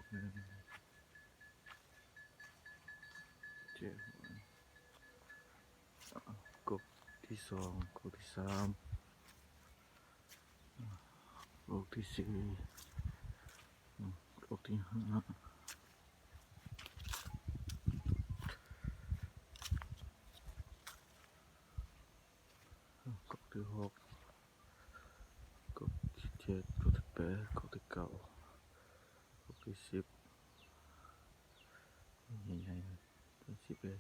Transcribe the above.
ເຈັດ ກົກທີສອງ ກົກທີສາມ ກົກທີສີ່ ກົກທີຫ້າ ກົກທີຫົກ ກົກທີເຈັດ ກົກທີແປດ ກົກທີເກົ້າ ກົກທີສິບ ໃຫຍ່ໆ ສິບເອັດ